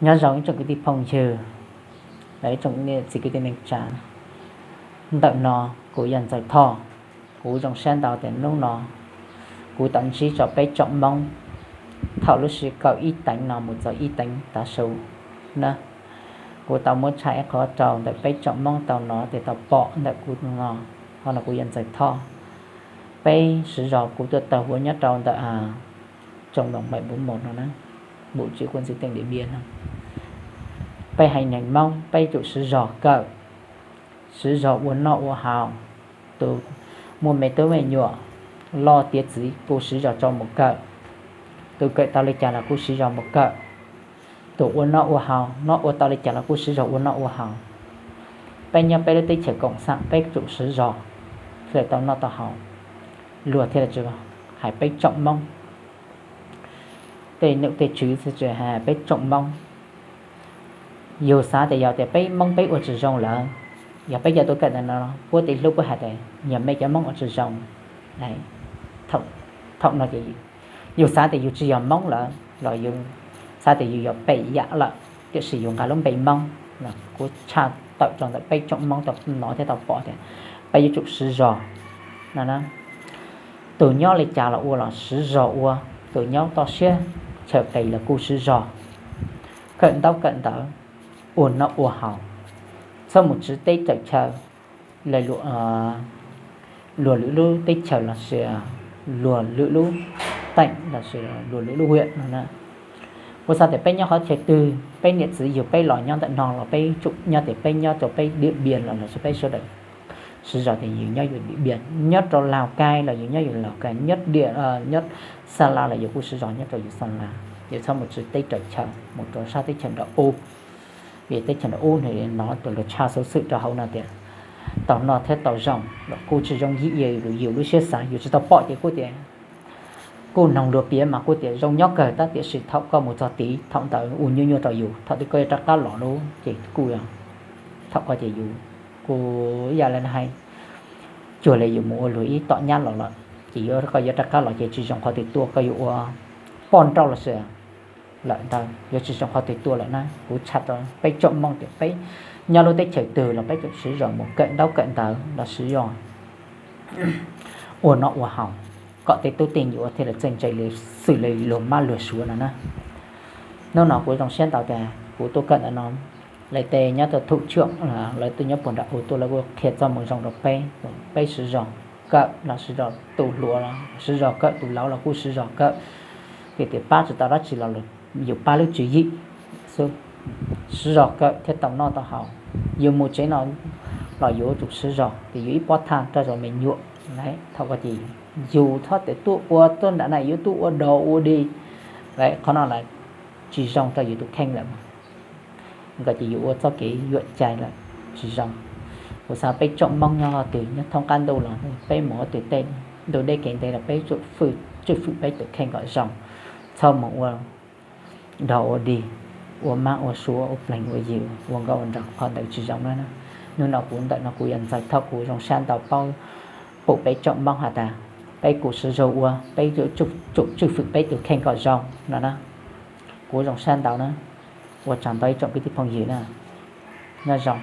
Nyob zoo ib tsoom kwv tij phooj ywg, los ib tsoom niam txiv kwv tij neej tsa, ntawm no kuv yog Ntxawg Thoj. Kuv zoo siab ntau tias hnub no kuv tau ntsib rau peb tsoom Hmoob thaum lub sij hawm ib teev no mus txog ib teev tav su na. Kuv tau muab tshaj ib qho rau ntawm peb tsoom Hmoob tau hnov thiab tau pom ntawm kuv no. Qhov no kuv yog Ntxawg Thoj. Peb siv zog, kuv tuaj tawg huav nyob rau ntawm Trong Đồng bảy bốn một no na, bộ chỉ huy quân sự tỉnh Điện Biên no. Peb haiv neeg Hmoob peb tsum siv zog kawm, siv zog ua noj ua haus. Tus muaj me tub me nyuam, loj tiav txiv kuj siv zog tso mus kawm. Tus kawm tau li cas los kuj siv zog mus kawm. Tus ua noj ua haus, noj ua tau li cas los kuj siv zog ua noj ua haus. Peb nyob peb lub teb chaws koom xam peb tsum siv zog thiaj tau noj tau haus. Luag thiaj li tsis hais peb tsoom Hmoob, tej nom tej tswv thiaj tsis hais peb tsoom Hmoob. Yus xav tias yog tias peb Hmoob peb ua tsis zoo lawm, yog peb cov tuaj kawm ntawm no, puab tej hlub puab hais tias yog mej cov Hmoob ua tsis zoo. Thaum no ces yus xav tias yus tsis yog Hmoob lawm los yus xav tias yus yog pem yam lawm, tiam sis yus nqa lub npe Hmoob no. Kuv tshaj tawm rau ntawm peb tsoom Hmoob tau hnov thiab tau pom tias peb yuav tsum siv zog no na. Tus nyob li cas los ua los siv zog ua, tus nyob toj siab chaw qis los kuj siv zog, kawm ntaub kawm ntawv, ua noj ua haus, txhob mus tsiv teb tsaws chaw luag lwm lub teb chaws los sis luag lwm lub teem los sis luag lwm lub hiam no na. Kuv xav tias peb nyob qhov chaw twg, peb niam txiv yug peb los nyob ntawm no los peb tsum nyob tias peb nyob rau peb Diam Npiam los los sis peb sawv daws siv zog tias yus nyob yus Diam Npiam, nyob rau Laus Kais los yus nyob yus Laus Kais, nyob Diam, nyob Xa Las los yus kuj siv zog nyob rau yus Xa Las, yus txhob mus tsiv teb tsaws chaw mus rau sab teb chaws nram ub. Vim teb chaws nram ub no hnov tus luag tshaj xov xwm rau hauv no tias tau noj thiab tau zoo los kuj tsis zoo yim yus lub siab xav. Yus tsis tau pom ces kuj tias kuj noog luag piav mas kuj tias zoo nyob kawg tab tiam sis thaum koj mus txog tid thaum ntawd ua nyuaj nyuaj rau yus, thaum twg koj yuav rov qab los lawm ces kuj, thaum ko ces yus kuj ib yam li hais cuag li yus mus ua luag ib tom nyab los lawm, ces yuav koj yuav rov qab los ces tsis zoo qhov twg tuaj, koj yuav ua poj nrauj los sis lawm ntawd yuav tsis zoo qhov twg tuaj lawm na. Kuv tshaj rau peb tsoom Hmoob tias peb nyob lub teb chaws twg los peb tsum siv zog mus kawm ntaub kawm ntawv los siv zog ua noj ua haus, kom tej tub tej nyuam thiaj li txawj ntse li xws li luag mab luag suav no na. Hnub no kuv zoo siab ntau tias kuv tuaj kawm ntawm no, lawv tej nyob rau thum tshuam, lawv tuaj nyob puag nram ub tuaj lawv kuj qhia txoj moo zoo rau peb, peb siv zog kawm los siv zog tu hluas, siv zog kawm tus laus los kuj siv zog kawm, tias tias pab tsis tau dab tsi los yus pab lub tswv yim xwb. Siv zog kawm thiaj tau noj tau haus. Yus mus tsev no los yuav tsum siv zog tias yus ib pob thaj rau zaum me nyuam. Thaum ko ces yus txhob tias tuaj ua tuaj nram na yuav tuaj ua dog ua dig, qhov no lawm tsis zoo rau yus tus kheej lawm. Nkaus ces yus ua txoj kev yuam cai lawm tsis zoo. Kuv xav peb tsoom Hmoob nyob qhov twg nyob thoob qab ntuj los peb mus ua twg tej ntuj deb kev ntev los peb tsum fwm peb tus kheej kom zoo, txhob mus ua dog ua dig, ua mab ua suav ua pleeg ua yi, ua nkauj ua nraug, qhov ntawd tsis zoo na. Hnub no kuv ntawm no kuv yog Ntxawg Thoj, kuv zoo siab ntau paub pum peb tsoom Hmoob has tas peb kuj siv zog ua, peb tsum tswj fwm peb tus kheej kom zoo no na. Kuv zoo siab ntau na. Ua tsaug ntau ib tsoom kwv tij phooj ywg na. Nyob zoo.